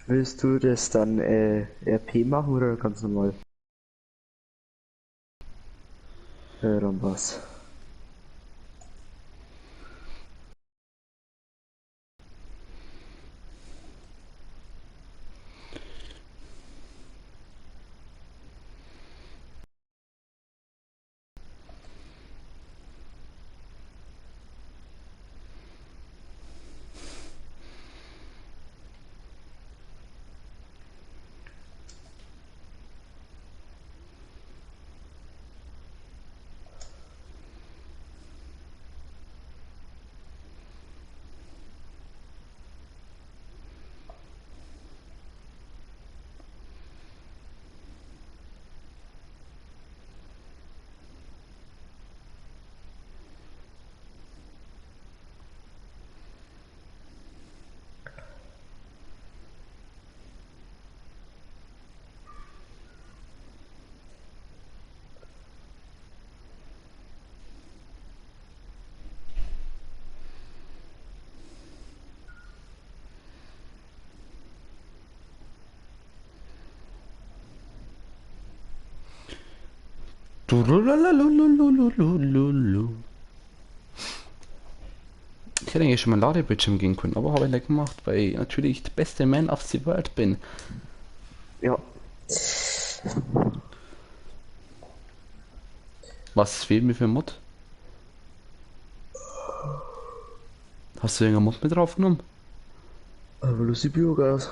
Willst du das dann RP machen oder ganz normal? Dann was? Ich hätte eigentlich schon mal Ladebildschirm gehen können, aber habe ich nicht gemacht, weil ich natürlich der beste Man of the World bin. Ja. Was fehlt mir für ein Mod? Hast du irgendeinen Mod mit draufgenommen? Aber Lucy Biogas.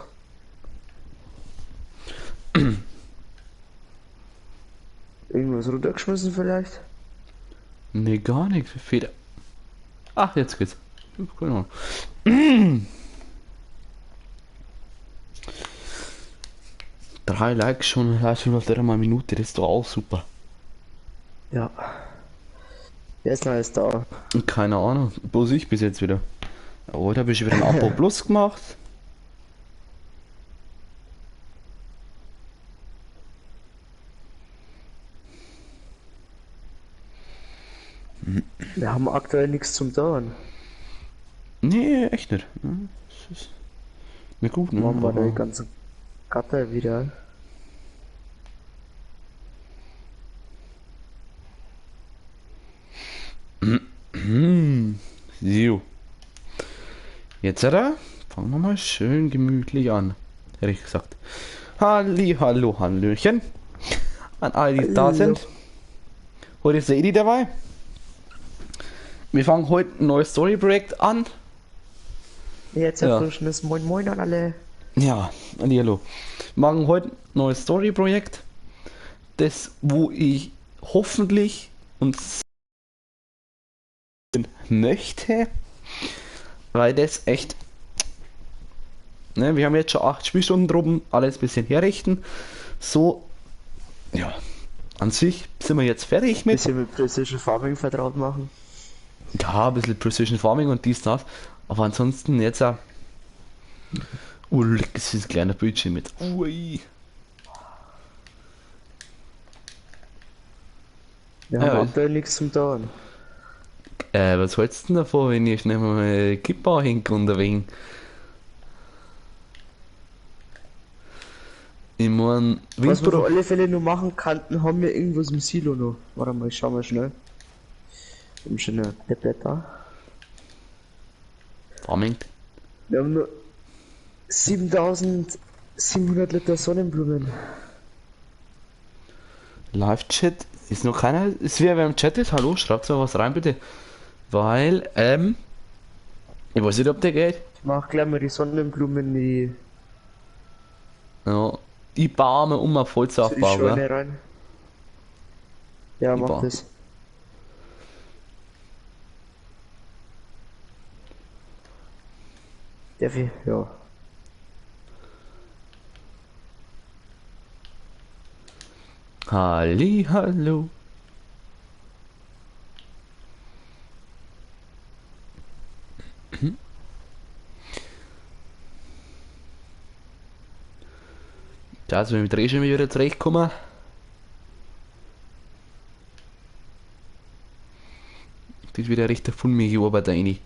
Irgendwas runtergeschmissen vielleicht? Nee, gar nichts. Fehlt. Ach, jetzt geht's. Genau. 3 Likes schon, schon auf der mal Minute, das ist doch auch super. Ja. Wer ist noch alles da? Keine Ahnung, bloß ich bis jetzt wieder. Oh, da habe ich wieder ein Abo Plus gemacht. Wir haben aktuell nichts zum Dauern. Nee, echt nicht. Das ist nicht gut, ne? Machen wir da die ganzen Gatter wieder. So. Jetzt, oder? Fangen wir mal schön gemütlich an. Hätte ich gesagt. Halli, hallo, hallöchen. An alle, die da sind. Heute ist der Edi dabei. Wir fangen heute ein neues Story-Projekt an. Jetzt erfrischendes Moin Moin an alle. Ja, hallo. Wir machen heute ein neues Story-Projekt, das, wo ich hoffentlich uns möchte, weil das echt, ne, wir haben jetzt schon 8 Spielstunden drum, alles ein bisschen herrichten, so, ja, an sich sind wir jetzt fertig mit. Bisschen mit Precision Farming vertraut machen. Ja, ein bisschen Precision Farming und dies, das, aber ansonsten jetzt auch, oh, das ist ein kleiner Bildschirm mit, ui. Wir haben aktuell nichts zum Tun. Was hältst du denn davon, wenn ich schnell mal Kippa hinkomme unterwegs? Ich mein, was wir auf alle Fälle nur machen könnten, haben wir irgendwas im Silo noch. Warte mal, ich schau mal schnell. Wir haben schon eine Blätter. Farming. Wir haben nur 7700 Liter Sonnenblumen. Live-Chat ist noch keiner. Ist wer im Chat ist? Hallo, schreibt mal was rein bitte. Weil, ich weiß nicht, ob der geht. Ich mach gleich mal die Sonnenblumen, die. Ja, die Bäume um mal voll zu aufbauen. Rein. Ja, mach das. Darf ich? Ja. Halli, hallo. Da ist mit dem Dreh schon wieder zurechtgekommen. Das ist wieder recht davon mich Arbeit rein.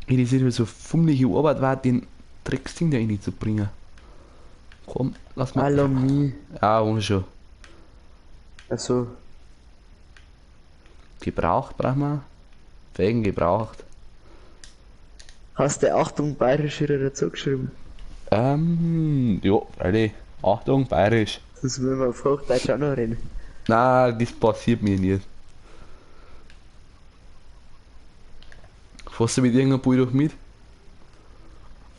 Ich sehe so fummliche Arbeit war, den Drecksding da rein zu bringen. Komm, lass mal. Allow me. Ja, ohne schon. Also, Gebraucht brauchen wir. Wegen gebraucht. Hast du Achtung bayerisch wieder dazu geschrieben? Ja, freilich. Achtung, bayerisch. Das müssen wir auf Hochdeutsch auch noch reden. Na, das passiert mir nicht. Fährst du mit irgendeinem Bulldog mit?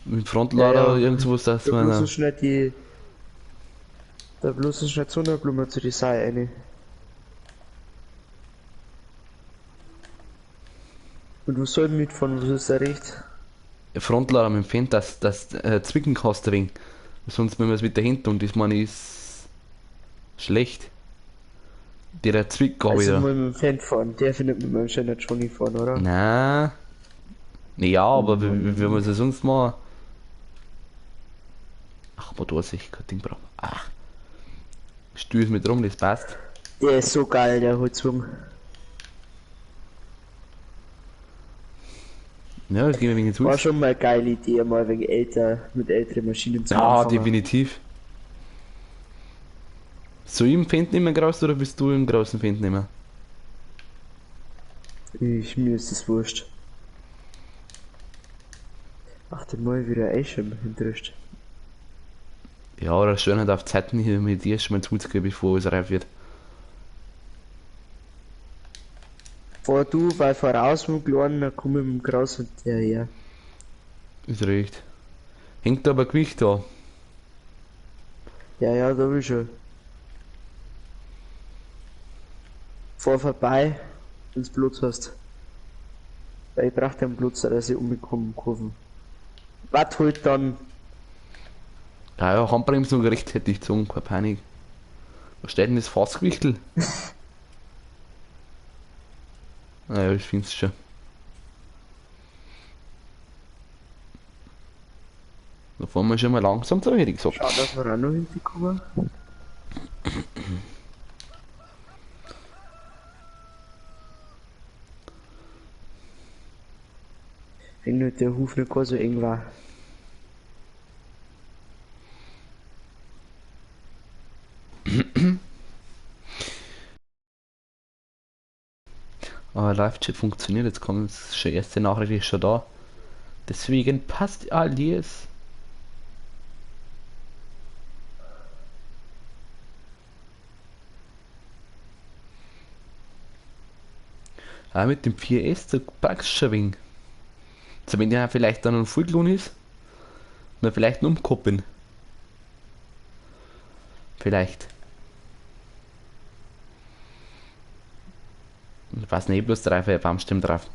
Mit Frontlader Ja, ja. oder irgend sowas, dass Da man. bloß so schnell die. Da bloß so schnell Sonnenblume zu die Seite rein. Und wo soll ich mitfahren? Was ist da recht? Frontlader mit dem Fendt, dass das zwicken kannst ein wenig. Sonst wenn wir es mit der Hinten und das meine ich ist schlecht. Der zwickt gar Also wieder. mal mit dem Fendt fahren. Der findet mit meinem schönen Johnny fahren, oder? Na. Ja, aber wie wir es sonst machen? Ach, Motorsicht, kein Ding brauchen wir. Ach. Stöß mit rum, das passt. Der ist so geil, der Holzwurm. Ja, das gehen wir wegen zu. War schon mal eine geile Idee, mal wegen älter, mit älteren Maschinen zu Ja, anfangen. definitiv. Soll ich im Fendt nehmen groß oder bist du im großen Fendt nehmen? Mir ist das wurscht. Ach, den mal wieder Eischirm hinterst. Ja, oder schön halt auf Zeiten hier mit dir schon mal zuzugehen, bevor es reif wird. Fahr du, weil voraus mit dem Kleinen, dann komm ich mit dem Großen her. Ist recht. Hängt aber Gewicht da. Ja, ja, da bin ich schon. Fahr vorbei, wenn's Blut hast. Weil ich brauch den Blut, dass ich umgekommen Kurven. Was holt dann? Ja, ja, Handbremse noch rechtzeitig gezogen, keine Panik. Was steht denn das Fassgewichtel? Naja, ich find's schon. Da fahren wir schon mal langsam zu, hätte ich gesagt. Schau, dass wir auch noch hinkommen. Wenn nur der Huf nicht gar so eng war. Aber Live-Chat funktioniert, jetzt kommt schon erste Nachricht ist schon da. Deswegen passt alles. Ah, mit dem 4S, da packst du schon ein wenig. Also wenn der vielleicht dann ein Vollklon ist, dann vielleicht noch umkoppeln. Vielleicht. Ich weiß nicht, bloß drei, vier Baumstämme drauf.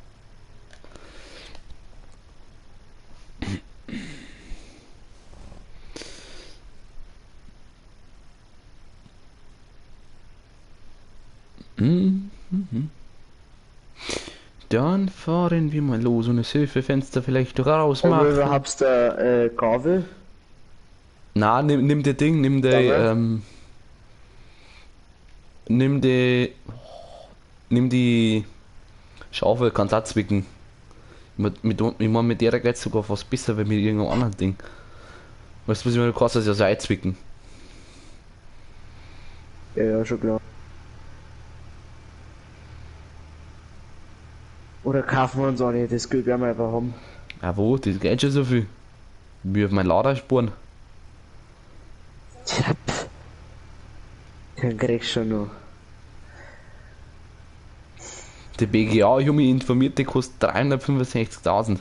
Mhm. Dann fahren wir mal los und das Hilfefenster vielleicht rausmachen. Aber überhaupt der Gabel? Na, nimm die Ding, nimm die, nimm die Schaufel, kannst auch zwicken. Ich mein, mit der geht's sogar fast besser, wenn mit irgendeinem anderen Ding. Weißt du, was ich meine? Du kannst das ja so einzwicken. Ja, ja, schon klar. Oder kaufen wir uns auch nicht, das Geld werden wir einfach haben. Ja, wo? Das geht schon so viel. Wie auf mein Lader sparen. Tja, pff. Den kriegst du schon noch. Die BGA, ich hab mich informiert, die kostet 365.000.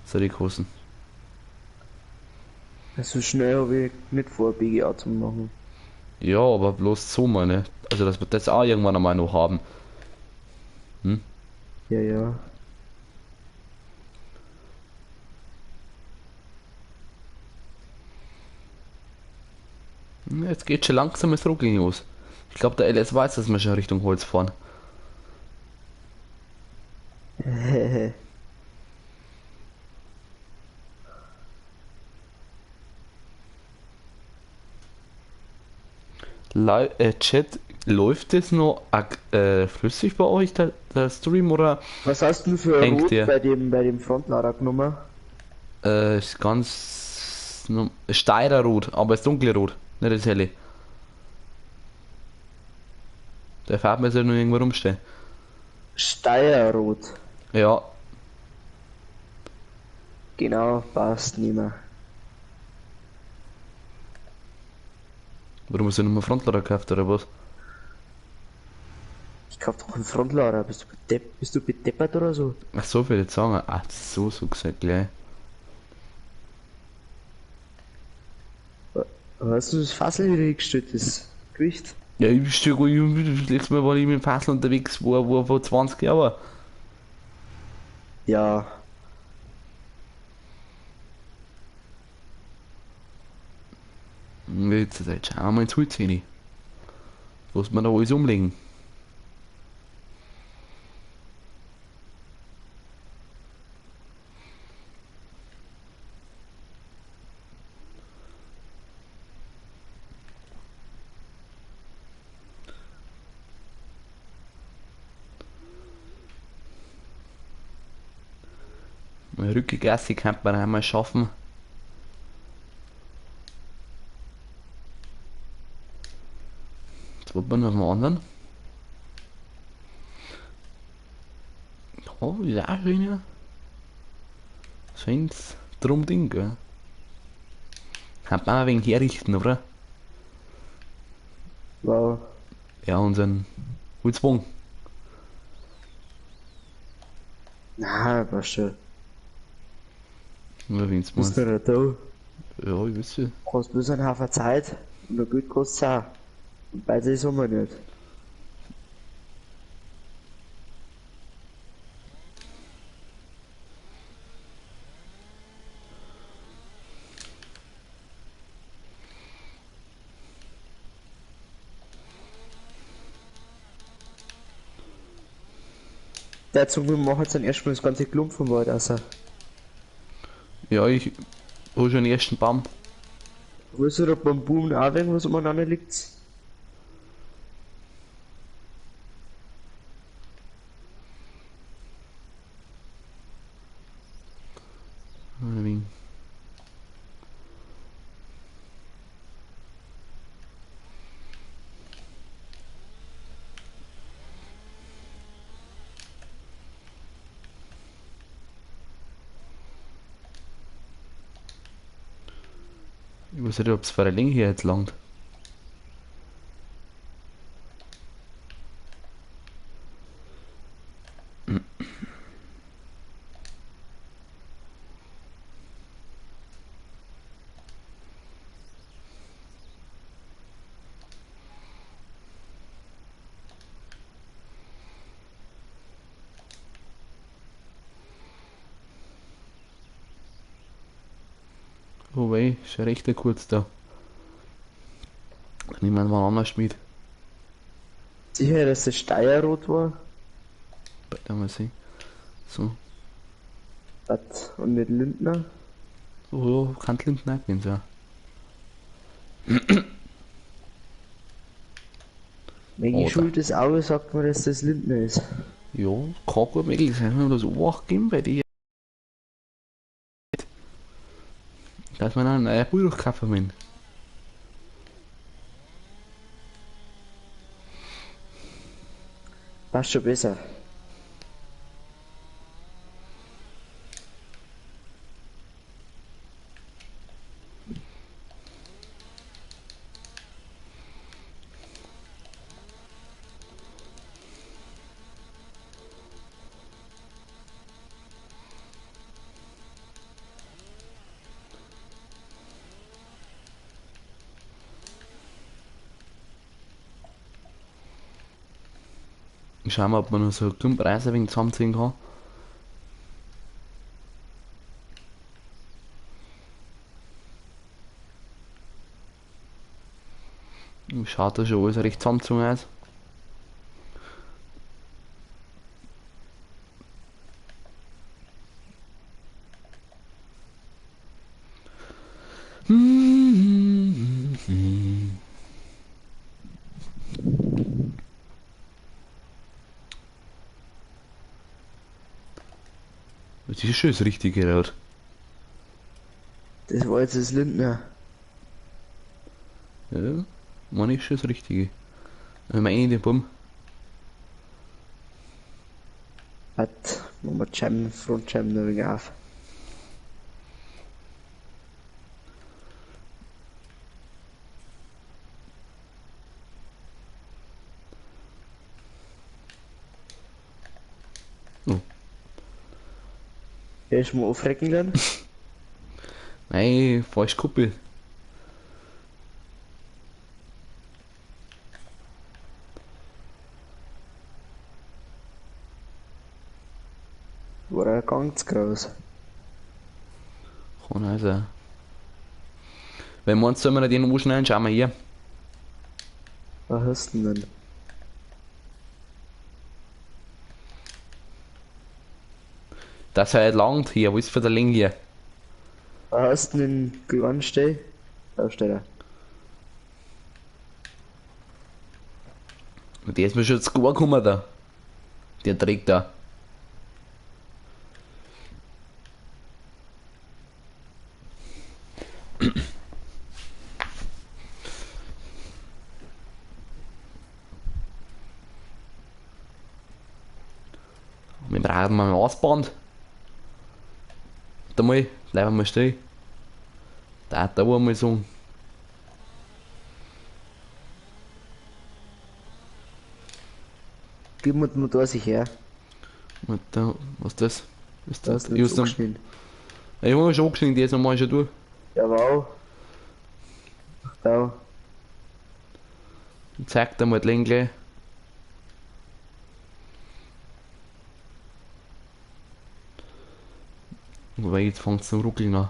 So die kosten. So schnell hab ich nicht vor, BGA zu machen. Ja, aber bloß so mal, ne? Also, dass wir das auch irgendwann einmal noch haben. Hm? Ja, ja. Jetzt geht schon langsam das Ruckeln los. Ich glaub, der LS weiß, dass wir schon Richtung Holz fahren. Chat Läuft das noch flüssig bei euch, der Stream, oder Was hast du für hängt Rot der? bei dem Frontlader genommen? Ist ganz Steirerrot, aber ist dunkelrot, nicht das helle. Der Farbe soll noch irgendwo rumstehen. Steierrot. Ja, Genau, passt nicht mehr. warum hast du nicht mehr Frontlader gekauft oder was? Ich kauf doch einen Frontlader. Bist du bedeppert oder so? Ach so, viel jetzt sagen. Ach so, so gesagt gleich. Hast du das Fassel wieder hingestellt, das Gewicht? Ja, ich stehe gut, letztes Mal war ich mit dem Fassel unterwegs, war vor 20 Jahren. Ja. Jetzt schauen wir mal ins Holz rein. Was wir da alles umlegen. Meine Rückengasse kann man einmal schaffen. Jetzt wollen wir noch dem anderen. Oh, ist auch schön, ja. Schönes drum Ding, gell. Kann man auch ein wenig herrichten, oder? Wow. Ja, unseren Holzbogen. Na, passt schon. Oder wenn's Bist meinst. du noch da? Ja, ich weiß ja. Hast bloß einen Haufen Zeit und ein Geld kostet's auch. Und beides haben wir nicht. Der Zug macht jetzt dann erstmal das ganze Klump vom Wald raus. Ja, ich hol schon den ersten Baum. Willst du da beim Boom auch wegen, was umeinander liegt? Ein wenig. Ich weiß nicht, ob es für eine Länge hier jetzt langt. Oh wei, ist ja recht kurz da. Da nehmen wir mal anders mit. Sicher, dass das Steierrot war? Warte mal sehen. So. Was? Und nicht Lindner? So, ja, kann Linden auch gewesen sein. Mein Oder? geschultes Auge sagt mir, dass das Lindner ist. Ja, kann gut möglich sein, wenn wir das Obacht geben bei dir. Dass man einen neuen Buch kaufen will. Passt schon besser. Ich schau mal, ob man noch so einen Preis ein wenig zusammenziehen kann. Schaut da schon alles recht zusammengezogen aus. Das ist schon das richtige Rad. Das war jetzt das Lindner. Ja, meine ich schon das Richtige. Dann haben wir einen den Bumm. Hat, machen wir Scheiben, Frontscheiben noch wenig auf. Oh. Ja, ich mal aufrecken dann. Nein, falsch Kuppel. War er ganz groß. Kann also. Wenn wir uns sollen wir den anschneiden, schauen wir hier. Was hast du denn? Das halt langt hier, wo ist für der Link hier? Was hast du denn den kleinen Stell? Da steht er. Und der ist mir schon zu gut gekommen da. Der trägt da. Wir brauchen mal ein Maßband. Warte mal, bleiben wir mal stehen. Da hat der mal so. Gib mir den Motor sich her. Da, was ist das? Ist das? Das ist angeschnitten. Ich habe schon angeschnitten, die jetzt nochmal schon durch. Ja, wow. Ach, da. Zeig dir mal die Länge. Wobei, jetzt fängt es zum Ruckeln an.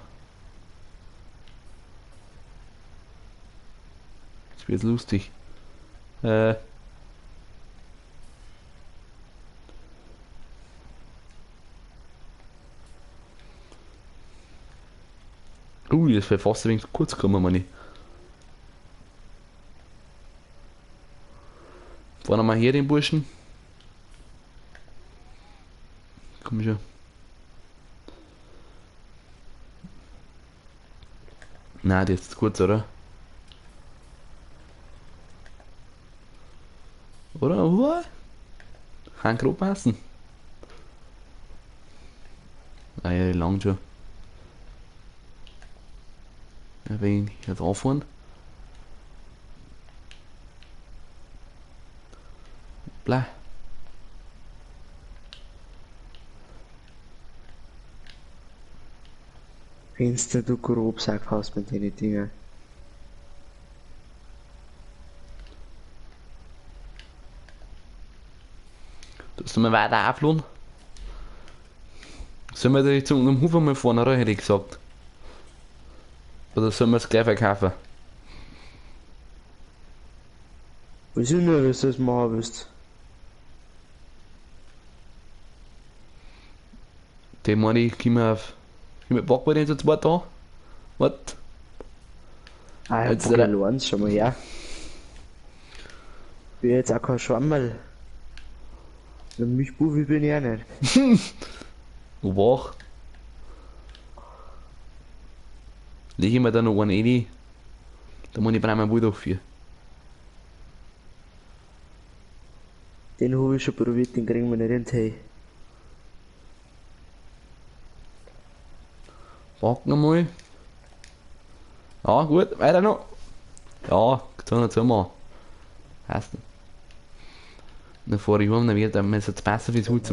Jetzt wird's lustig. Das wäre fast ein wenig kurz gekommen, meine ich. Fahren wir mal her den Burschen. Komm schon. Nein, der ist zu kurz, oder? Oder? What? Kann grob passen. Ah ja, die langt schon. Ja, wenn ich jetzt auffahren. Bla. Wenn's du grob sag hast mit den Dingen. Du mal weiter aufladen? Sollen wir die zum Hof mal fahren, oder? Hätte ich gesagt. Oder sollen wir es gleich verkaufen? Weiß ich nicht, was du das machen willst. Den meine ich, komm auf. Packen wir den zu zweit da? Was? Ah, Jetzt jetzt allein, schau mal her. Ich bin jetzt auch kein Schwammerl. Ein Milchbubi bin ich auch nicht. Wach. Leg ich mir da noch einen rein. Da muss ich brauchen wohl dafür. Den habe ich schon probiert, den kriegen wir nicht in den Tee. Packen wir mal. Ja, gut, weiter noch. Ja, zu mal. Heißt. Dann fahre ich heim, dann wird er jetzt besser fürs Holz.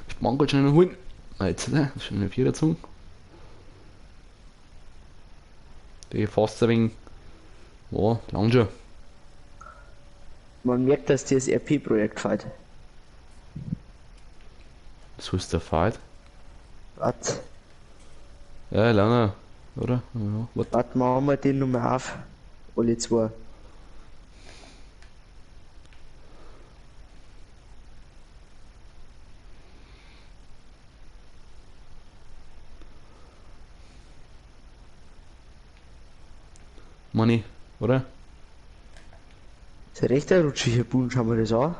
Spann schnell noch holen. Ah, jetzt, ne? Schon eine Viererzunge. Die fasst ein wenig. Ja, lang schon. Man merkt, dass dir das RP-Projekt fällt. Das ist der Fahrt. Warte. Ja, lange, oder? Ja, warte, machen wir den nochmal auf. Alle zwei. Money, oder? Ist ja recht ein rutschiger Buben, schauen wir das an.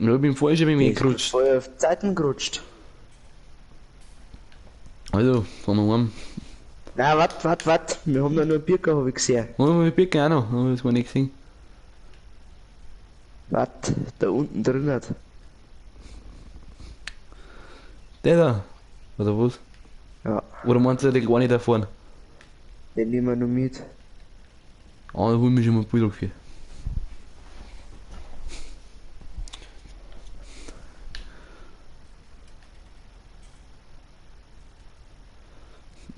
Ja, ich bin vorher schon mit mir gerutscht. Voll auf Zeiten gerutscht. Also, fahren wir heim. Na, wart, wart, wart. Wir haben da nur Birker, hab ich gesehen. Oh, ich Birke auch noch. Hab ich das gar nicht gesehen. Wart, da unten drin hat. Der da. Oder was? Ja. Oder meinst du die kleine da vorne? Den nehmen wir noch mit. Ah, da holen wir schon mal Bulldog für.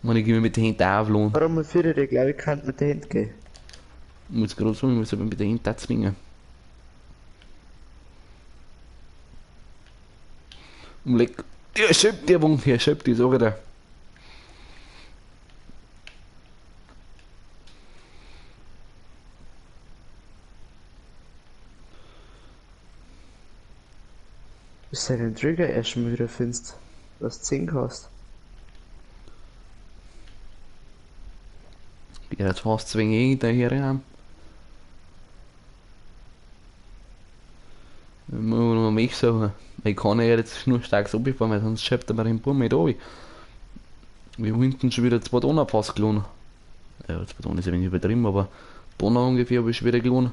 Man, ich geh mir mit den Händen auflohnen. Warum für die, glaube ich, kann mit den Händen gehen. Ich muss gerade sagen, ich muss aber mit den Händen zwingen. Und leck. Der schiebt der Wung, der schiebt, die sag ich dir. Bis du deinen Trigger erst schon wieder findest, was 10 kostet. Ja, jetzt hast du wenig daher haben. Ich muss noch mich suchen. Ich kann ja jetzt nur stark so fahren, weil sonst schiebt er mir den Baum mit runter. Wir haben hinten schon wieder 2 Tonnen fast gelohnt. Ja, 2 Tonnen ist ein wenig übertrieben, aber Tonne ungefähr habe ich schon wieder gelohnt.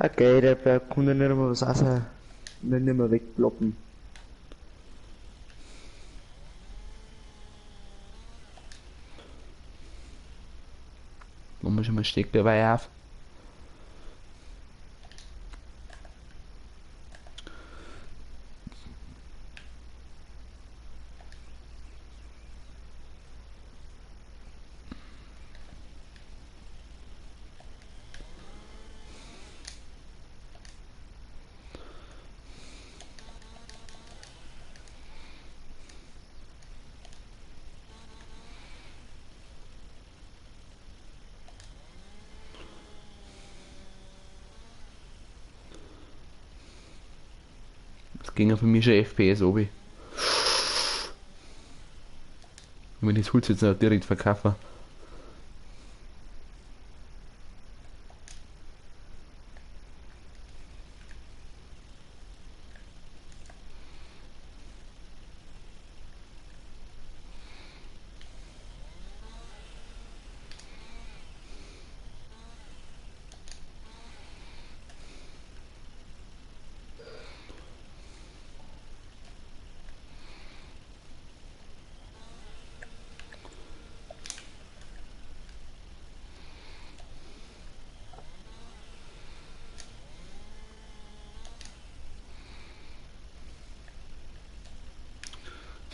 Okay, der Berg kommt ja nicht mehr was raus. Nicht mehr wegploppen. Machen wir schon mal Stecker dabei auf. Das ging ja für mich schon FPS obi. Wenn ich das Holz jetzt noch direkt verkaufe.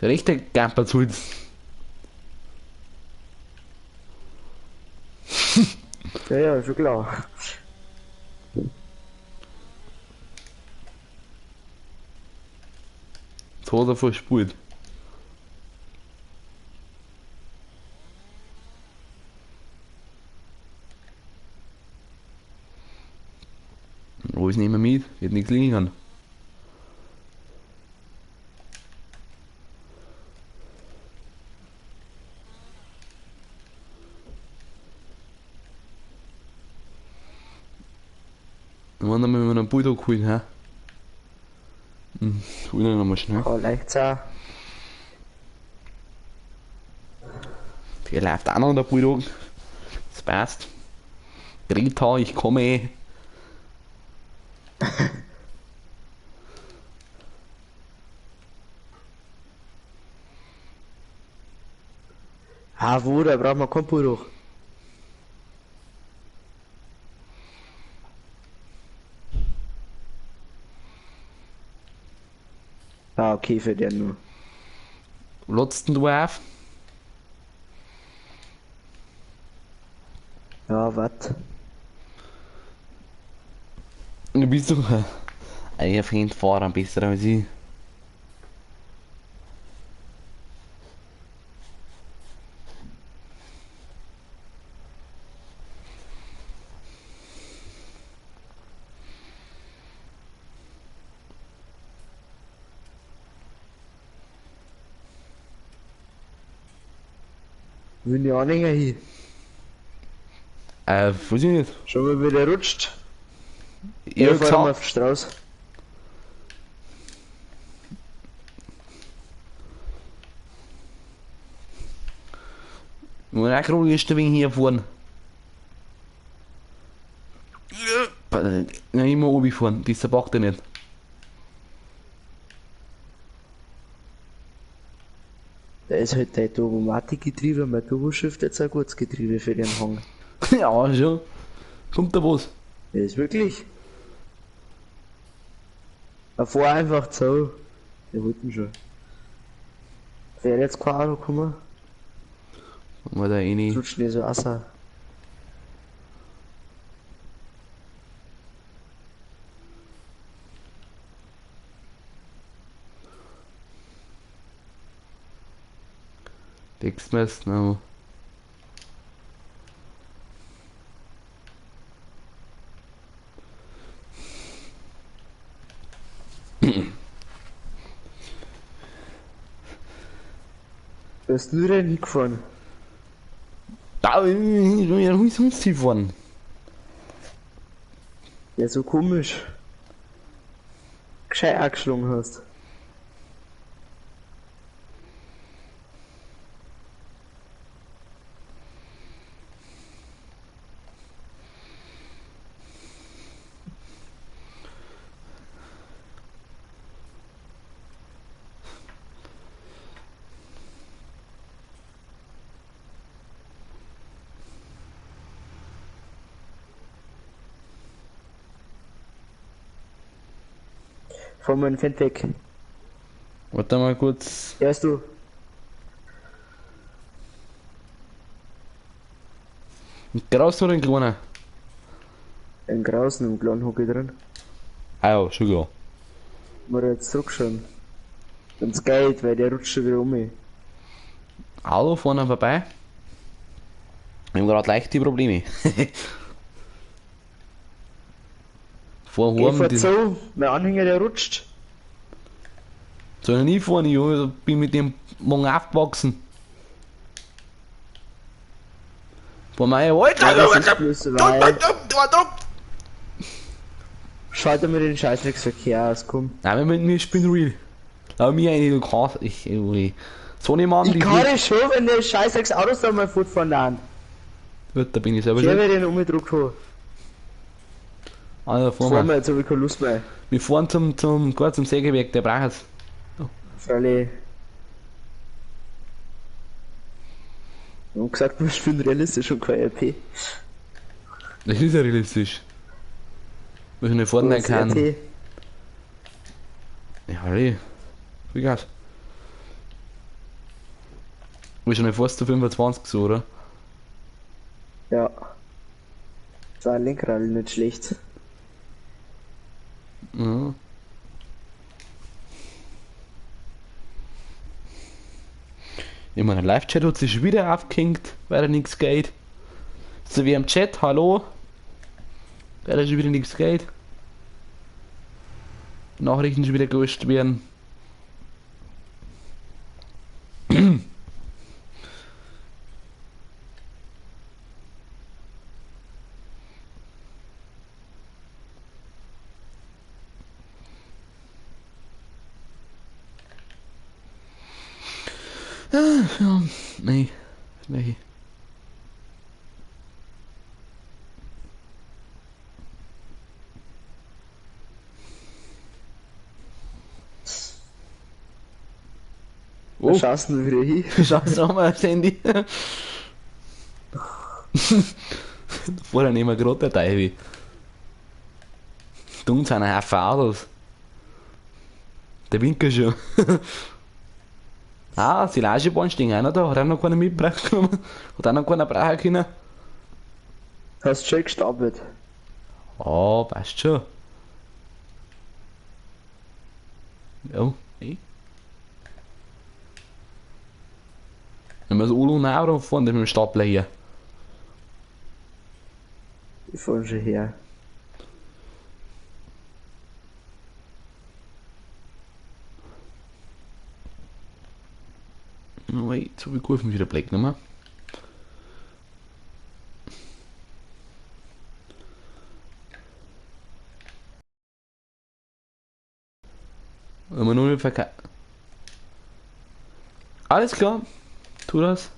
Der rechte Gampershulz. Ja, ja, schon klar. Jetzt hat er verspult. Alles nehmen wir mit, wird nichts liegen. Dann wollen wir einen Bulldog holen, hä? Hm, holen wir nochmal schnell. Oh, leicht auch. Der läuft auch noch, der Bulldog. Das passt. Greta, ich komme. Ah, wo, da braucht man keinen Bulldog. Ah, okay, für den nur. Lotzt denn du auf? Ja, wat? Du bist doch ein Fahrer besser als ich. Will ich Anhänger hin? Weiß ich nicht. Schau mal, wie der rutscht. Ich hab fahr mal gesagt, auf die Straße. Ich muss auch gerade erst ein wenig hier fahren. Ja, immer oben fahren, dieser packt er nicht. Da ist halt dein Turbomatikgetriebe, mein Turboshift jetzt ein gutes Getriebe für den Hang. Ja, schon. Kommt da was? Das ist wirklich. Er fahr einfach zu. Der holt ihn schon. Wäre jetzt kein Auto gekommen, Mal da rein. rutscht nicht so raus. Textmess, no. Du bist nur denn hingefahren. Da bin ich ja sonst hinfahren. Ja, so komisch. Gescheit angeschlagen hast. Fahr mal einen Fendt weg. Warte mal kurz. Ja, ist du. Ein großen oder ein kleiner? Ein großen und kleinen Hocke drin. Ah ja, schon klar. Muss jetzt zurückschauen. Wenn's geht, weil der rutscht schon wieder um. Hallo, vorne vorbei. Wir haben gerade leichte Probleme. Vor Geh Horn, fahr die zu, mein Anhänger der rutscht. soll ich nie fahren, ich bin mit dem Morgen aufgewachsen. Vor meiner Alter, Ja, das ist bloß, weil... Schalte mir den Scheißdrecksverkehr aus, komm. Nein, wir spielen real. Lass mir eine, du kannst. Ich, so eine Mann, Ich die kann das schon, wenn der Scheißdrecks Autos da mal fortfahren dann. Gut, da bin ich selber Ich schuld. werde den umgedruckt haben. Also, fahren Fahren wir. wir, jetzt hab ich keine Lust mehr. Wir fahren zum Sägewerk, der braucht es. Freilich. Wir haben gesagt, wir spielen realistisch und kein RP. Das ist ja realistisch. Was ich nicht fahren Das ist kann. RP. Ja, nee. Wie geht's? Wir sind ja fast zu 25 so, oder? Ja. Das war ein Lenkrad nicht schlecht. Ja. Ich meine, Live-Chat hat sich wieder aufgehängt, weil da nichts geht. So wie im Chat, hallo. Weil da schon wieder nichts geht. Nachrichten schon wieder gelöscht werden. Ja, nee, nee. Da Oh, schaust du wieder hin. schaust du auch mal aufs Handy. Vorher nehmen wir gerade der Teufel. Dumm sind ein Haufen Autos. Der Winker schon. Ah, Silagebahn stehen auch noch da. Hat auch noch keiner mitgebracht genommen. Hat auch noch keiner brauchen können. Hast schon gestapelt. Ah, passt schon. Ja, eh. Wenn wir das Olo und Euro fahren, dann mit dem Stapler hier. Ich fahr schon her. Oh, jetzt hab ich Kurven wieder Black genommen. Immer nur verkaufen. Alles klar. Tu das.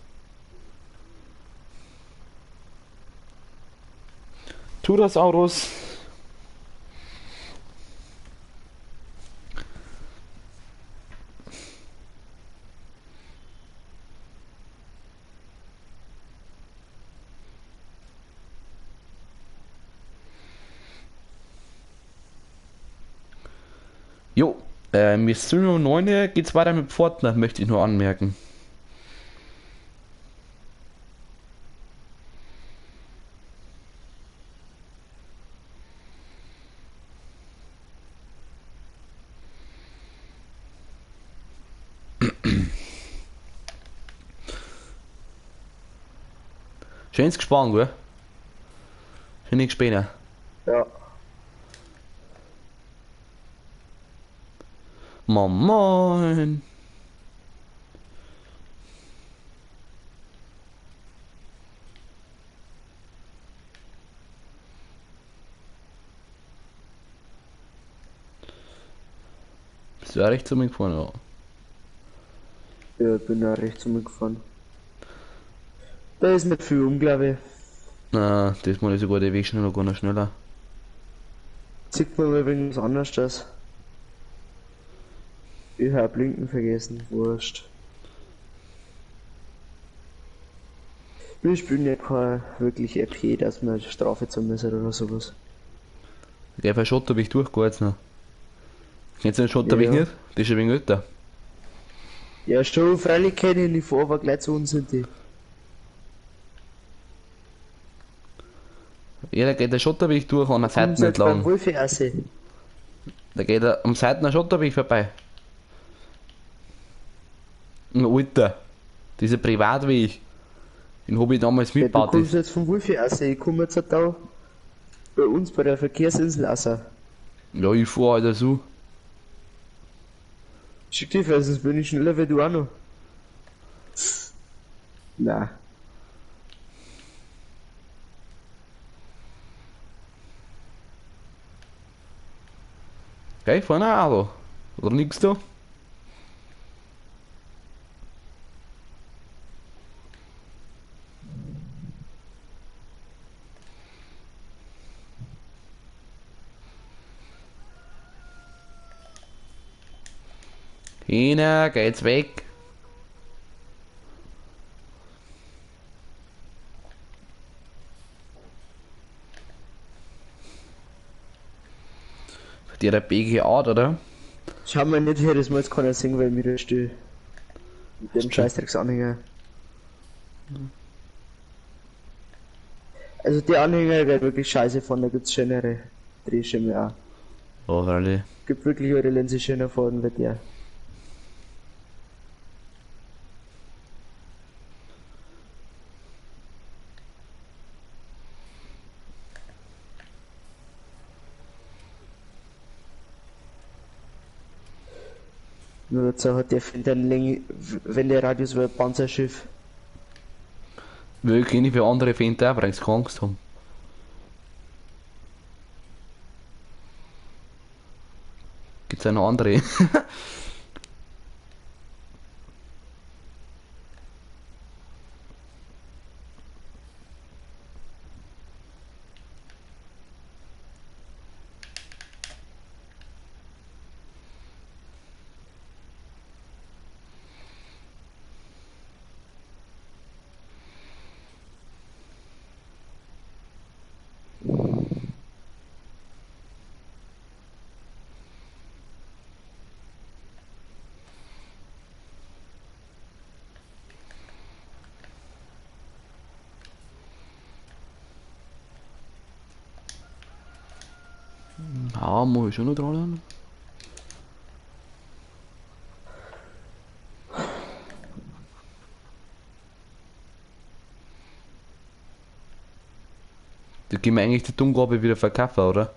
Tu das, Autos. Jo, wir sind um 9 Uhr, geht's weiter mit Fortnite, möchte ich nur anmerken. Schönes Gespann, gell? Schöne Gespäne. Ja. Moin Moin. Bist du auch rechts umgefahren? Ja. Ja, bin da rechts umgefahren. Da ist nicht viel um, glaube ich. Na, das Mal ist sogar der Weg schneller, gar noch schneller. Sieht man mal wegen was anderes das. Ich hab Blinken vergessen, wurscht. Wir spielen ja kein wirklich RP, dass man Strafe zahlen müssen oder sowas. Der Schotterweg durchgeht jetzt noch. Kennst du den Schotterweg Ja. nicht? Das ist ein wenig älter. Ja, schon, freilich kenne ich nicht vor, aber gleich zu uns sind die. Ja, da geht der Schotterweg durch an der Seite Kommst halt beim entlang. Wolfi raus. Da geht er am Seiten Schotterweg vorbei. Ein alter. Dieser Privatweg. Den hab ich damals Ja, du mitgebaut. kommst jetzt vom Wolfi raus, ich komme jetzt halt da bei uns bei der Verkehrsinsel raus. Ja, ich fahr halt so. Schick dich, weil sonst bin ich schneller wie du auch noch. Na. Gell, fahr ein Auto. Oder nix da? Hina, geht's weg. Der BGA, oder? Schau mal nicht her, das muss jetzt keiner sehen, weil mir da still. Mit dem Scheißdrecksanhänger. Also die Anhänger werden wirklich scheiße fahren, da gibt's schönere Drehschirme auch. Oh, really. Gibt wirklich eure Linse schöner fahren wie der. Nur dazu hat der findet einen Länge, wenn der Radius wie ein Panzerschiff. Wirklich nicht für andere finden, aber eigentlich keine Angst haben. Gibt's ja noch andere? Ja, muss ich schon noch dran. Da gehen wir eigentlich die Dummgabe wieder verkaufen, oder?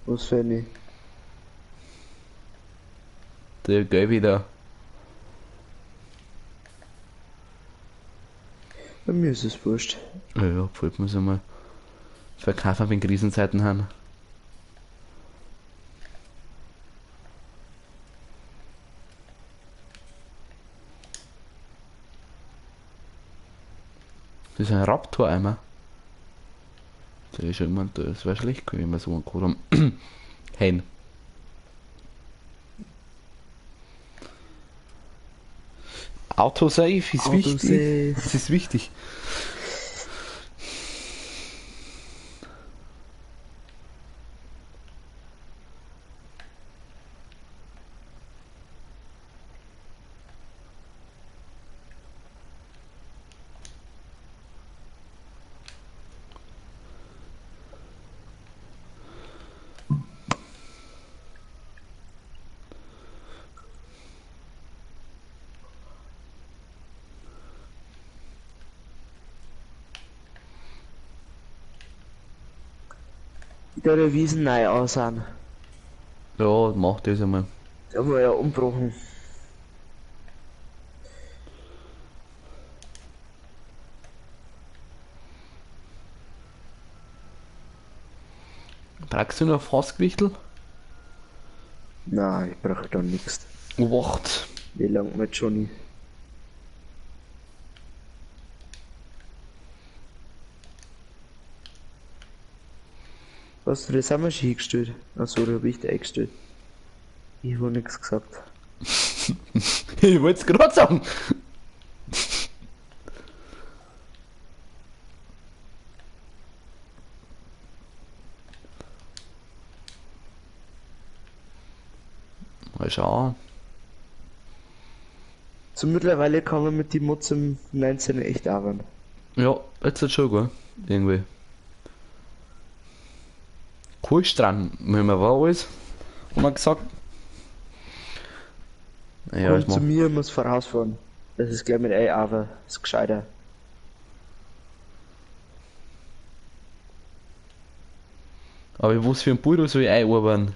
Was für eine. Der Gelbe wieder. Bei mir ist es wurscht. Ja, ja, gefällt mir's einmal. Verkaufen, wenn Krisenzeiten haben. Das ist ein Raptor-Eimer. Das ist schon immer, das wäre schlecht, wenn wir so einen Code haben. Hein. Autosave ist wichtig. Autosave. Das ist wichtig. Da der Wiesen neu aussehen. Ja, mach das einmal. Da haben wir ja umbrochen. Brauchst du noch ein Fassgewichtel? Nein, ich brauche da nichts. Obacht. Wie lang mit Johnny? Was, das haben wir schon hingestellt? Achso, da hab ich da eingestellt. Ich hab nichts gesagt. Ich wollte es gerade sagen. Mal schauen. So mittlerweile kann man mit die Mods im 19 echt arbeiten. Ja, jetzt ist schon gut. Irgendwie. Kohlstrand, wenn man war alles, haben wir gesagt. Ja, Komm zu mir, muss vorausfahren. Das ist gleich mit ey, aber ist gescheiter. Aber was für ein Bulldog soll ich einarbeiten?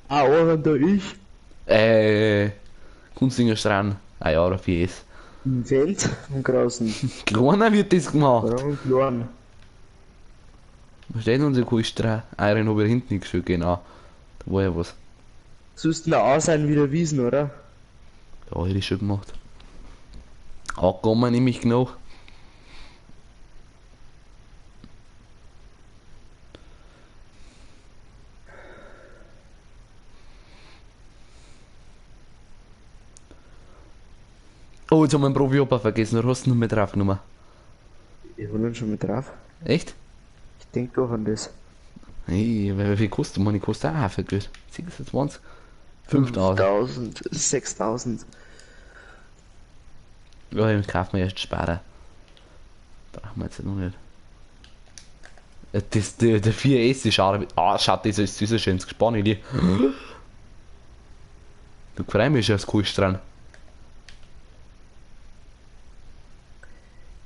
Ah, arbeiten da ich? Kunstlinger Strand. Ah ja, oder 4S. Im Wind, im Großen. Kleiner wird das gemacht. Warum klein? Wo steht denn unser Kohlstrand? Ah, den hab ich hinten gestellt, genau. Da war ja was. Sollst du auch sein wie der Wiesen, oder? Ja, hätte ich schon gemacht. Angekommen nehme ich genug. Oh, jetzt haben wir einen Profi-Opa vergessen, du hast ihn noch mit draufgenommen. Ich hab ihn schon mit drauf. Echt? Ich denk doch an das. Hey, wie viel kostet man? Die kostet auch viel Geld. 26? 5000. 5000, 6000. Ja, den kaufen wir erst später. Brauchen wir jetzt noch nicht. Das, der 4S ist auch. Ah, schaut, das ist ein schönes Gespann, Ili. Du freust mich schon aufs Kohlstrand.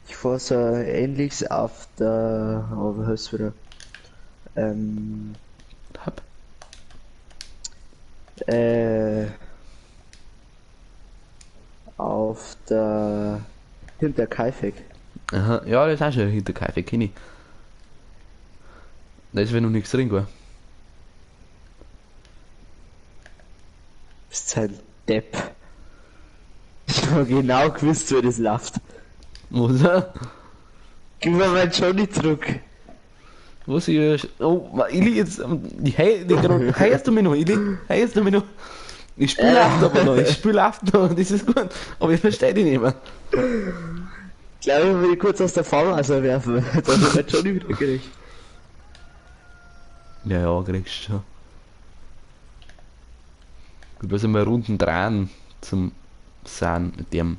Ich fahr so ähnliches auf der. Oh, wie heißt's wieder? Hab. Auf der. Hinter Kaifek. Aha, ja, das ist auch schon hinter Kaifek, kenn ich. Da ist wenn noch nichts drin, gell? Bist ein Depp. Ich hab genau gewusst, wie das läuft. Oder? Gib mir mein Johnny zurück. Was ich. Oh, Ili, jetzt. Hey, hörst du mich noch, Ili? Hörst du mich noch? Ich spiele oft aber noch, ich spiele oft noch, das ist gut. Aber ich verstehe dich nicht mehr. Ich glaube, ich will kurz aus der Farm werfen. Dann hab ich mein Johnny wieder gekriegt. Ja, ja, kriegst du schon. Du wirst einmal Runden drehen zum Sein mit dem.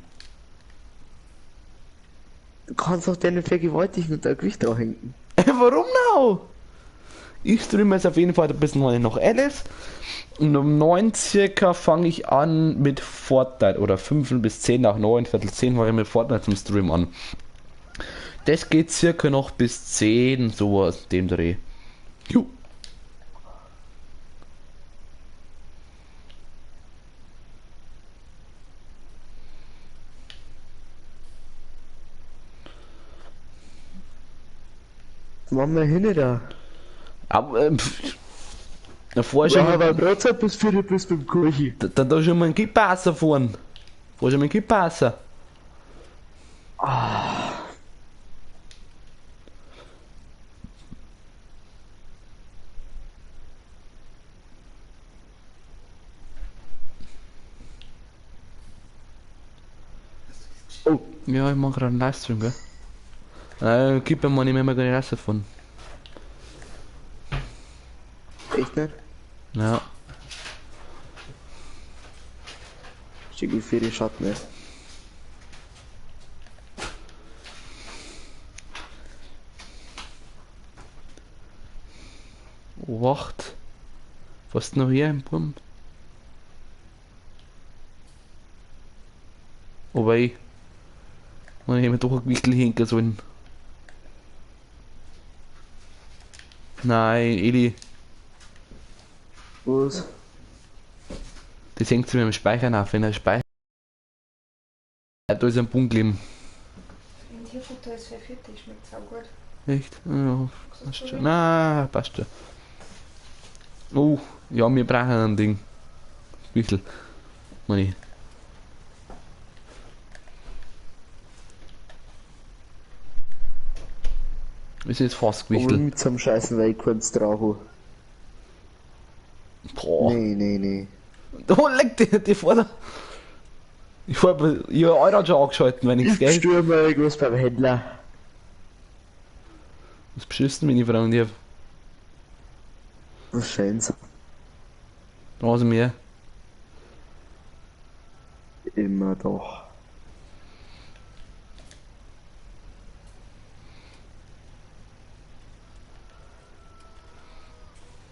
Du kannst auch deine vergewaltigen und dein Gewicht draufhängen. Warum noch? Ich streame jetzt auf jeden Fall ein bisschen noch 11. Und um 9 circa fange ich an mit Fortnite. Oder 5 bis 10 nach 9, Viertel 10 fange ich mit Fortnite zum Stream an. Das geht circa noch bis 10, sowas in dem Dreh. Juhu. Machen wir hin da. Aber, da fahr schon Ja, mal, aber Brotzeit bis 4 bis beim Kirche. da schon mal ein Kipasser fahren. Fahr schon mal ein Kipasser. Oh, Ja, ich mach gerade einen Livestream, gell? Gib mir mal nicht mehr, gar nicht raus davon. Echt nicht? Ja. Schick ich für die Schatten ist. Wacht. Was ist noch hier im Bum? Oh wei. Und ich mir doch ein Gewichtel hinken sollen. Nein, Eli. Was? Das hängt sich mit dem Speichern auf. Wenn er Speicher. Da ist ein Punkt geblieben. Im Tierfutter ist verfüttert, schmeckt saugut. Echt? Ja, passt schon. Nein, passt schon. Oh, ja, wir brauchen ein Ding. Gewichtel. Meine. Ist jetzt fast Aber Gewichtel. mit zum Scheißen, weil ich keins drauf habe. Boah. Nee, nee, nee. Oh, leck die vor. Ich hab ich hab Allrad schon angeschalten, wenn ich's Ich gell. stürme irgendwas beim Händler. Was beschissen, wenn ich Frauen die hab. Was scheint's? Da ist mehr. Immer doch.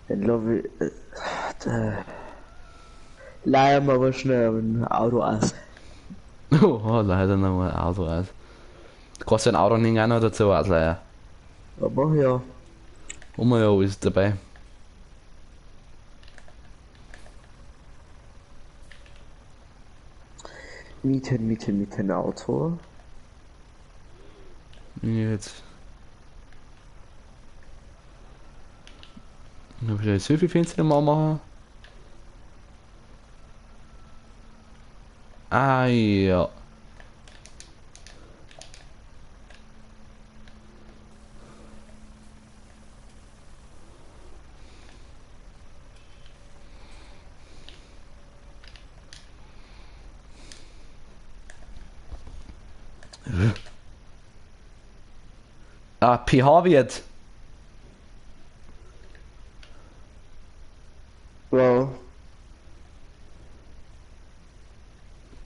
Händler will. Leihen wir aber schnell ein Auto aus. Oh, leider noch ein Auto aus. Du kannst ja ein Auto nicht auch noch dazu ausleihen. Aber ja. Haben wir ja alles dabei. Mieten, mieten, mieten Auto. Jetzt. Dann hab ich jetzt so viel Fenster mal machen. Ah ja. Ah, pH-Wert. Wow.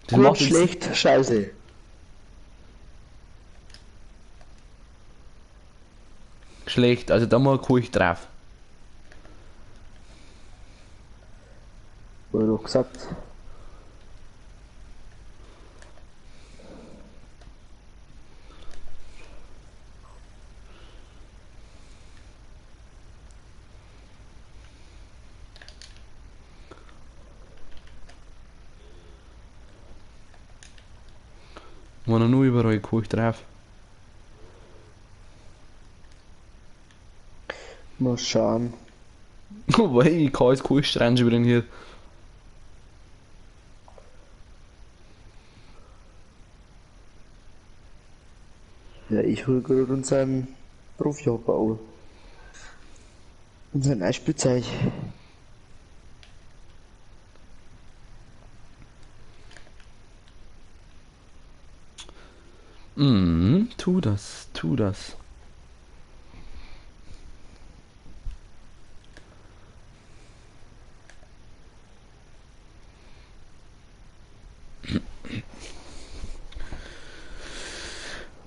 Das Gut, macht jetzt- schlecht, scheiße. Schlecht, also da mal ich drauf. Wurde doch gesagt. War noch nur überall ich drauf. Mal schauen. Wobei, ich kann jetzt Kohlenstrand schon wieder hier. Ja, ich hol gerade unseren Profi-Hopper an. Unser neues Spielzeug. Mhm, tu das, tu das.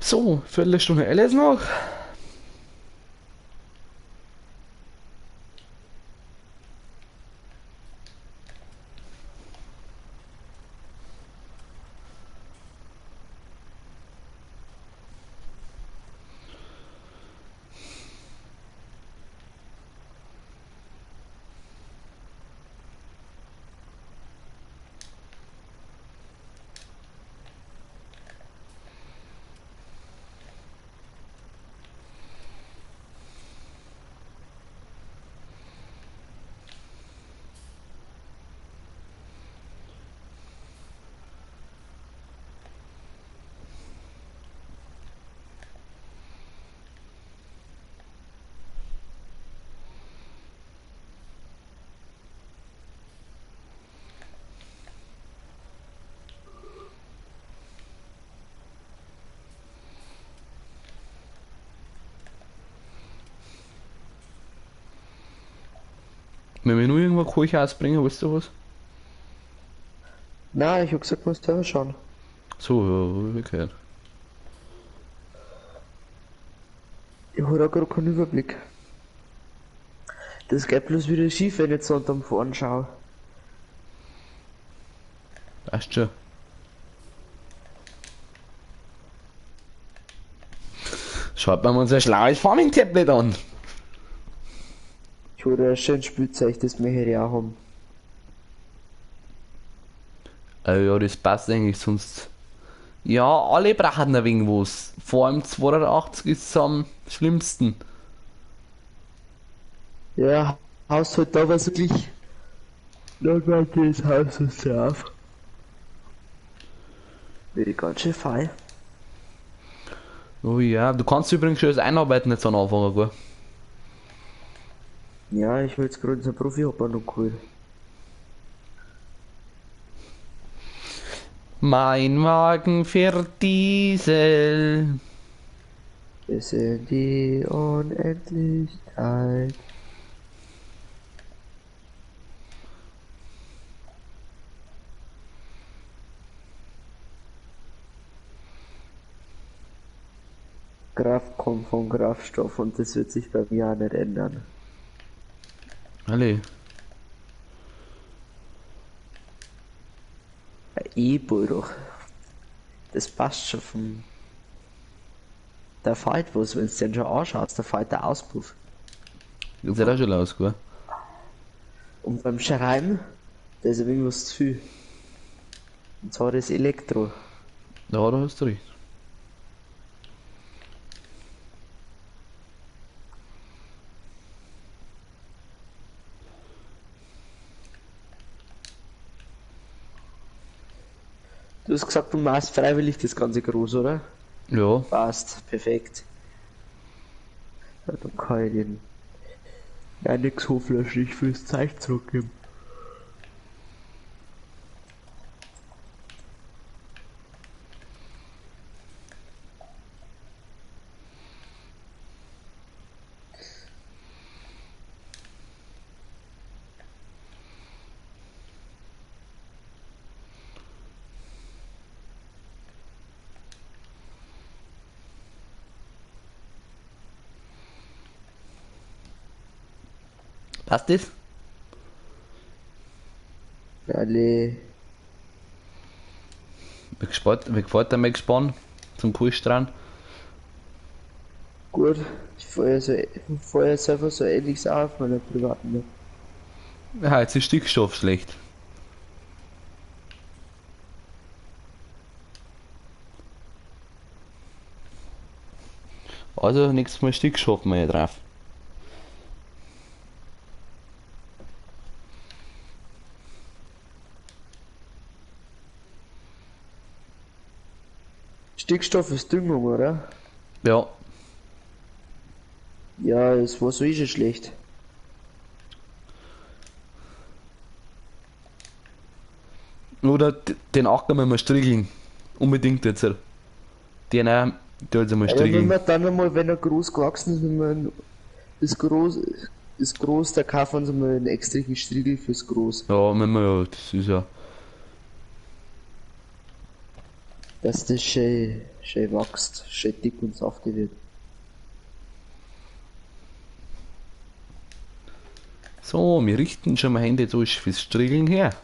So, Viertelstunde LS noch. Wenn wir nur irgendwo Kirche ausbringen, weißt du was? Nein, ich hab gesagt, musst selber schauen. So, ja, hab ich gehört. Ich hab da gerade keinen Überblick. Das geht bloß wieder schief, wenn ich jetzt so unterm Fahren schaue. Passt schon. Schaut man unser schlaues Farming-Tablet an. Ich hol da ein schönes Spielzeug, das wir hier auch haben. Ja, das passt eigentlich sonst. Ja, alle brauchen ein wenig was. Vor allem 280 ist es am schlimmsten. Ja, haust halt da was wirklich. Langweilig das Haus ist auf. Würde ich ganz schön fein. Oh ja, du kannst übrigens schon das Einarbeiten jetzt anfangen, gell? Ja, ich will jetzt gerade unser Profi-Hopper noch geholt. Mein Wagen fährt Diesel. Bis in die Unendlichkeit. Kraft kommt von Kraftstoff und das wird sich bei mir auch nicht ändern. Alle. Ein E-Boy doch. Das passt schon vom. Da fällt was, wenn du den schon anschaust, da fällt der Auspuff. Das ist ja auch schon los, gell? Und beim Schreiben, da ist irgendwas zu viel. Und zwar das Elektro. Ja, da hast du recht. Du hast gesagt, du machst freiwillig das Ganze groß, oder? Ja. Passt, perfekt. Ja, dann kann ich den. Ja, nix hoflöschen, ich will's Zeug zurückgeben. Passt das? Alle. Wie gefällt dir mein Gespann zum Kuhstrand? Gut, ich feuer so, feuer selber so ähnliches auch auf meiner privaten Map. Ja, jetzt ist Stickstoff schlecht. Also nächstes Mal Stickstoff mal drauf. Stickstoff ist Düngung, oder? Ja. Ja, es war so eh schon schlecht. Oder den Acker müssen wir striegeln. Unbedingt jetzt. Den auch, der jetzt einmal Aber wenn striegeln. wir dann einmal, wenn er groß gewachsen ist, wenn wir ist groß, da kaufen wir uns einmal einen extra Striegel fürs Groß. Ja, müssen wir ja, das ist ja. Dass das schön, schön wächst, schön dick und saftig wird. So, wir richten schon mal Hände durch fürs Striegeln her.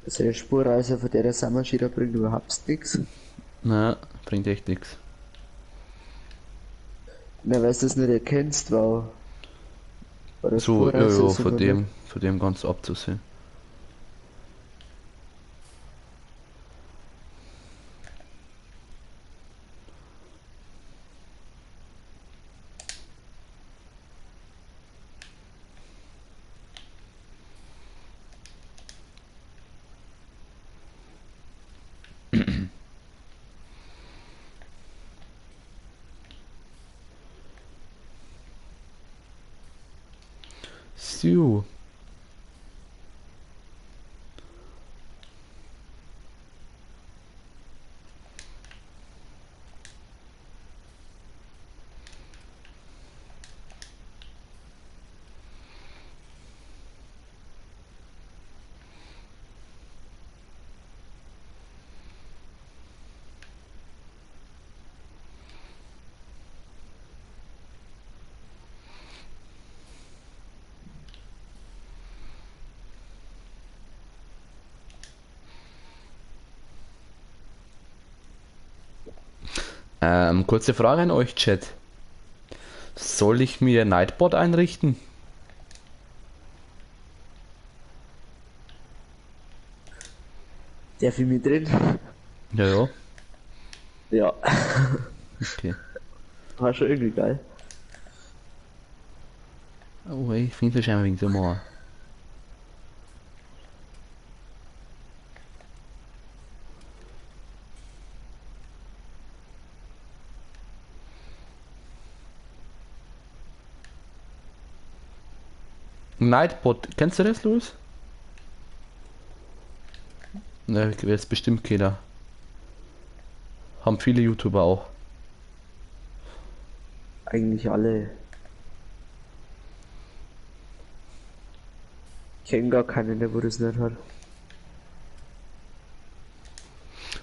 Also der Spurreiser von der Sammerschira bringt überhaupt nichts. Na, bringt echt nichts. Na, weil du das nicht erkennst, weil bei der So, ja, Spurreiser ja, ist immer nicht. von dem ganz abzusehen. So. Kurze Frage an euch, Chat. Soll ich mir Nightbot einrichten? Der für mich drin? Ja, ja. Ja. Okay. War schon irgendwie geil. Oh, ich finde schon wegen so mal. Nightbot, kennst du das, Luis? Ne, jetzt bestimmt keiner. Haben viele YouTuber auch. Eigentlich alle. Ich kenne gar keinen, der wo das nicht hat.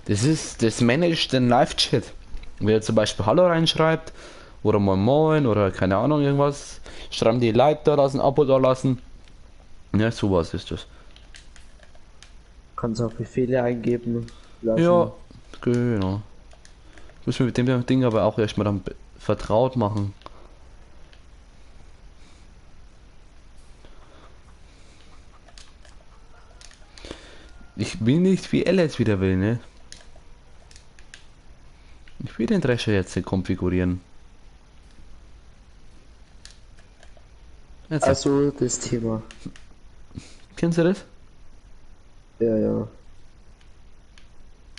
Das ist, das managt den Live-Chat. Wer zum Beispiel Hallo reinschreibt, oder Moin Moin, oder keine Ahnung, irgendwas, schreiben die Like da lassen, Abo da lassen. Ja, sowas ist das. Kannst auch Befehle eingeben lassen. Ja, genau. Müssen wir mit dem Ding aber auch erstmal dann vertraut machen. Ich will nicht, wie Alice wieder will, ne? Ich will den Drescher jetzt konfigurieren. Jetzt. Also das Thema. Kennst du das? Ja, ja.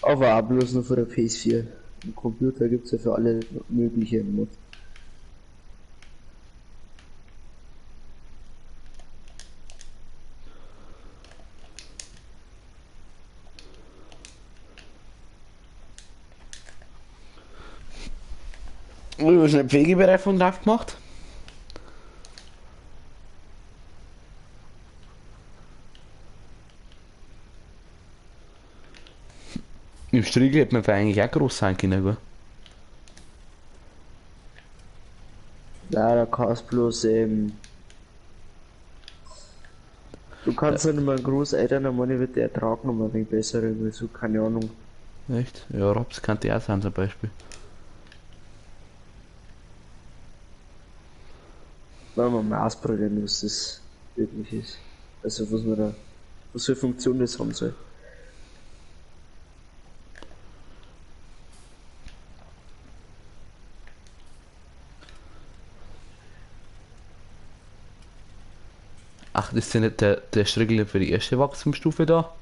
Aber auch bloß nur für der PS4. Im Computer gibt es ja für alle möglichen Mod. Ich habe schon eine Pflegebereifung drauf gemacht. Im Striegel hätte man eigentlich auch groß sein können, gell? Ja, da kannst bloß, du kannst dann immer Großeltern, dann meine wird der Ertrag noch mal ein wenig besser, irgendwie so, keine Ahnung. Echt? Ja, Raps könnte auch sein zum Beispiel. Wollen wir mal ausprobieren, was das wirklich ist. Also was man da, was für Funktion das haben soll. Ach, das ist ja nicht der Striegel für die erste Wachstumsstufe da?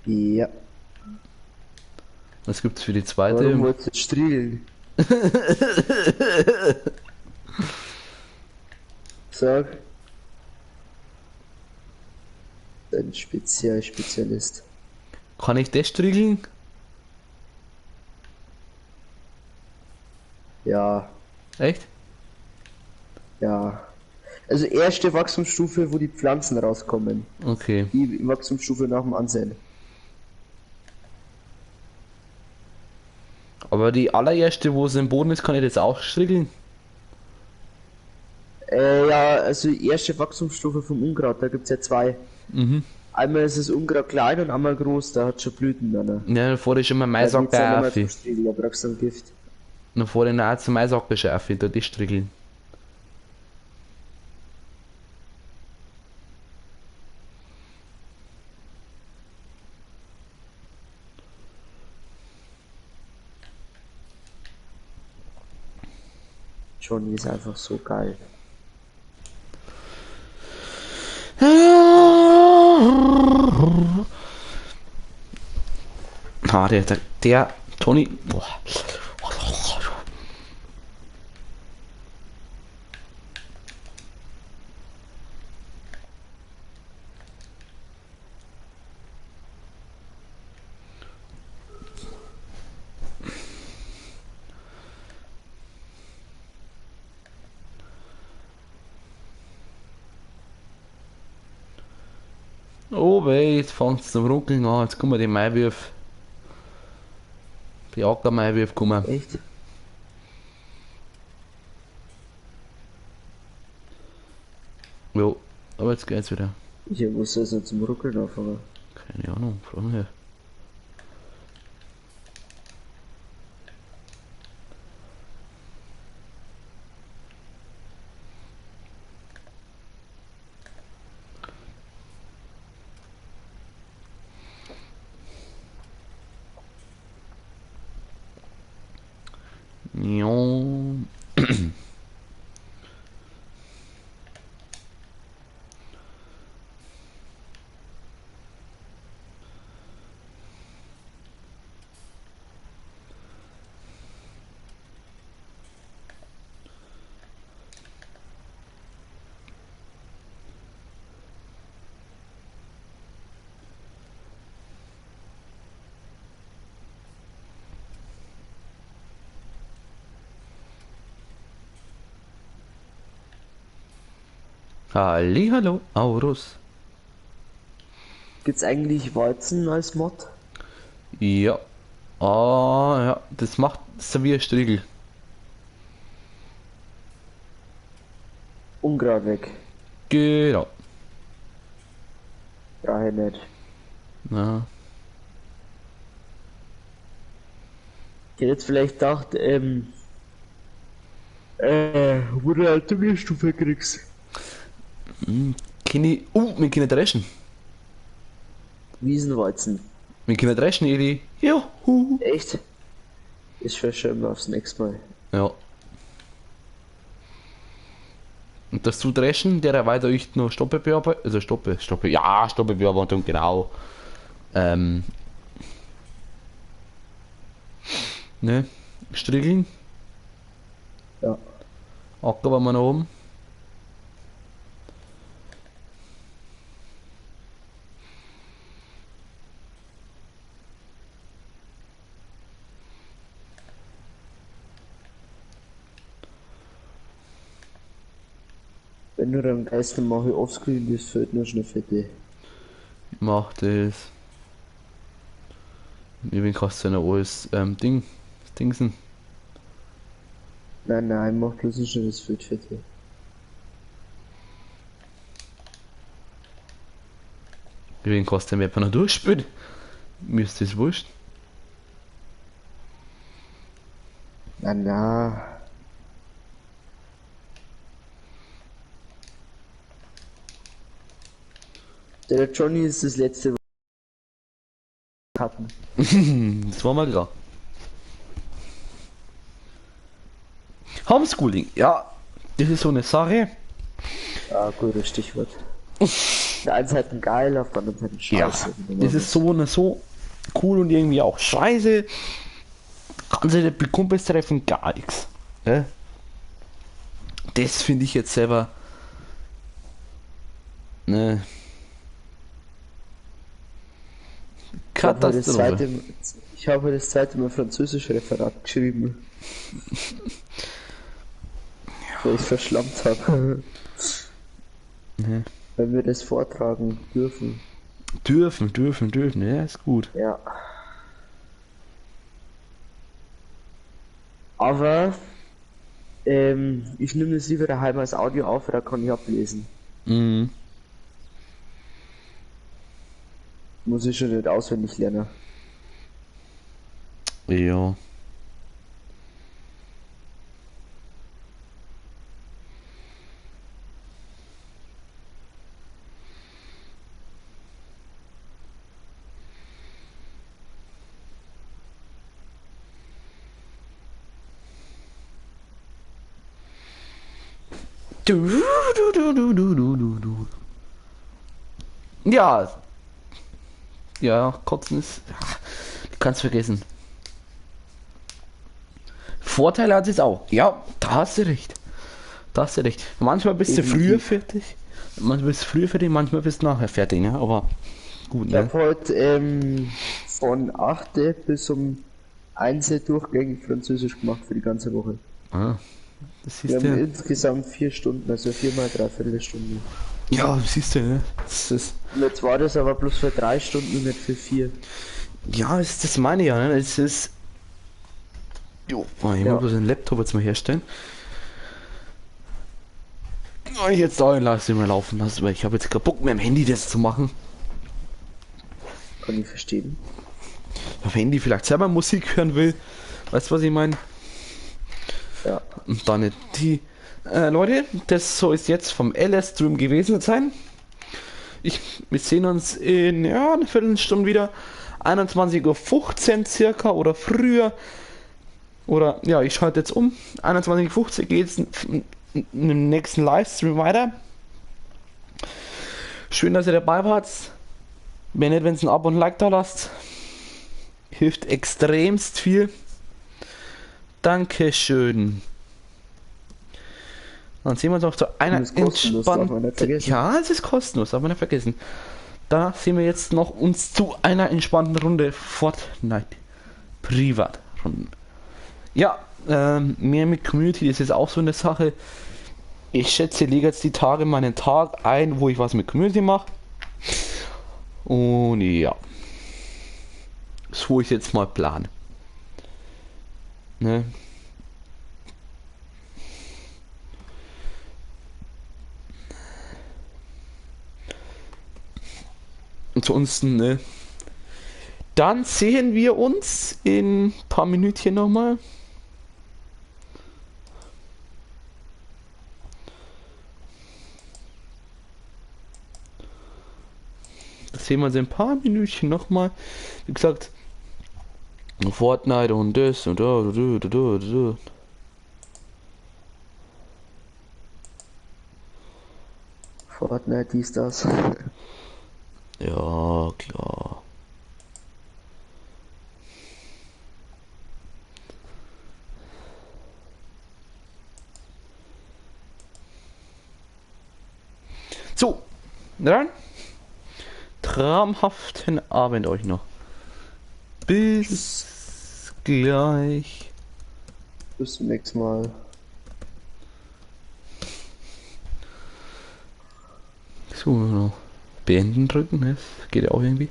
Ja. Was gibt's für die zweite? Warum wolltest du striegeln? Sag. Ein Spezialist. Kann ich das striegeln? Ja. Echt? Ja. Also erste Wachstumsstufe, wo die Pflanzen rauskommen. Okay. Die Wachstumsstufe nach dem Ansehen. Aber die allererste, wo es im Boden ist, kann ich das auch striegeln? Ja, also die erste Wachstumsstufe vom Unkraut, da gibt's ja zwei. Mhm. Einmal ist das Unkraut klein und einmal groß, da hat schon Blüten dann. Ja, dann fahre ich schon mal Da Maisacker geht's dann auf. immer zum Striegel, da brauchst du ein Gift. Dann fahre ich noch zum Maisacker schon auf, da die striegeln. Johnny ist einfach so geil. Ah, der Tony. Boah. Oh weh, jetzt fängt's zum Ruckeln an. Jetzt kommen die Maiwürfe. Die Ackermaiwürfe kommen. Echt? Jo, aber jetzt geht's wieder. Ich muss also zum Ruckeln anfangen. Keine Ahnung, frag mich. Ja. Hallihallo, Aurus. Gibt's eigentlich Walzen als Mod? Ja. Ah, ja, das macht so wie ein Striegel. Ungrad weg. Genau. Brauche ich nicht. Na. Ich hätte jetzt vielleicht gedacht, wo du halt Stufe kriegst. Kann ich, wir können dreschen. Wiesenwalzen. Wir können dreschen, Edi. Juhu. Echt? Ist verschoben aufs nächste Mal. Ja. Und das zu dreschen, der weiter ich noch Stoppe bearbeiten, also Stoppe, Stoppe, ja, Stoppe Bearbeitung, genau. Ne, Striegeln. Ja. Acker war wir noch oben. Wenn du dann geist, dann mache ich offscreen, das fällt noch schnell fertig. Mach das. Ich bin kannst du ja noch alles Ding. Das Dingsen. Nein, nein, ich mach bloß noch schnell das Feld fertig. Ich bin kannst du den noch durchspielen. Mir ist das wurscht. Nein, nein. Der Johnny ist das letzte, was wir hatten. Das war mal klar. Homeschooling, ja, das ist so eine Sache. Ah, gutes Stichwort. Auf der einen Seite geil, auf der anderen Seite scheiße. Ja, das ist so eine so cool und irgendwie auch scheiße. Kannst du nicht mit Kumpels treffen, gar nichts. Ne? Das finde ich jetzt selber. Ne. Katastrophe. Ich habe das zweite Mal Französisch Referat geschrieben. Weil ich verschlammt habe. Mhm. Wenn wir das vortragen dürfen. Dürfen, ja, ist gut. Ja. Aber ich nehme es lieber daheim als Audio auf, da kann ich ablesen. Mhm. Muss ich schon nicht auswendig lernen. Ja. Du, du, du, du, du, du, du. Ja. Ja, Kotzen ist. Ach, du kannst vergessen. Vorteile hat es auch. Ja, da hast du recht. Da hast du recht. Manchmal bist du früher fertig. Manchmal bist du früher fertig, manchmal bist du nachher fertig, ne? Aber gut, ne? Ich habe heute von 8 bis um 1 durchgängig Französisch gemacht für die ganze Woche. Ah. Das Wir haben insgesamt 4 Stunden, also 4 mal 3/4 Stunde. Ja, siehst du, ne? Das ist, Und jetzt war das aber bloß für 3 Stunden und nicht für 4. Ja, das meine ich ja, ne? Es ist. Jo, ich muss Ja. bloß den Laptop jetzt mal herstellen. Ich jetzt da lasse ich mal laufen lassen, weil ich habe jetzt keinen Bock mehr am Handy das zu machen. Kann ich verstehen. Auf Handy vielleicht selber Musik hören will. Weißt du, was ich meine? Ja. Und dann nicht die. Leute, das soll es jetzt vom LS-Stream gewesen sein. Wir sehen uns in, ja, einer Viertelstunde wieder. 21:15 Uhr circa oder früher. Oder ja, ich schalte jetzt um. 21:15 Uhr geht's im nächsten Livestream weiter. Schön, dass ihr dabei wart. Wenn nicht, wenn es ein Abo und ein Like da lasst. Hilft extremst viel. Dankeschön. Dann sehen wir uns noch zu einer Und ist kostenlos, darf man nicht entspannten. vergessen. Ja, es ist kostenlos, darf man nicht vergessen. Da sehen wir jetzt noch uns zu einer entspannten Runde Fortnite. Privatrunden. Ja, mehr mit Community, das ist auch so eine Sache. Ich schätze, ich lege jetzt die Tage meinen Tag ein, wo ich was mit Community mache. Und ja. So ich jetzt mal plan. Ne? Ansonsten, ne? Dann sehen wir uns in ein paar Minütchen nochmal. Das sehen wir uns in ein paar Minütchen nochmal. Wie gesagt, Fortnite und das und da, da, da, da, da. Fortnite, dies, das. Ja, klar. So, dann traumhaften Abend euch noch. Bis gleich. Bis zum nächsten Mal. So, noch beenden drücken, ne? Das geht ja auch irgendwie.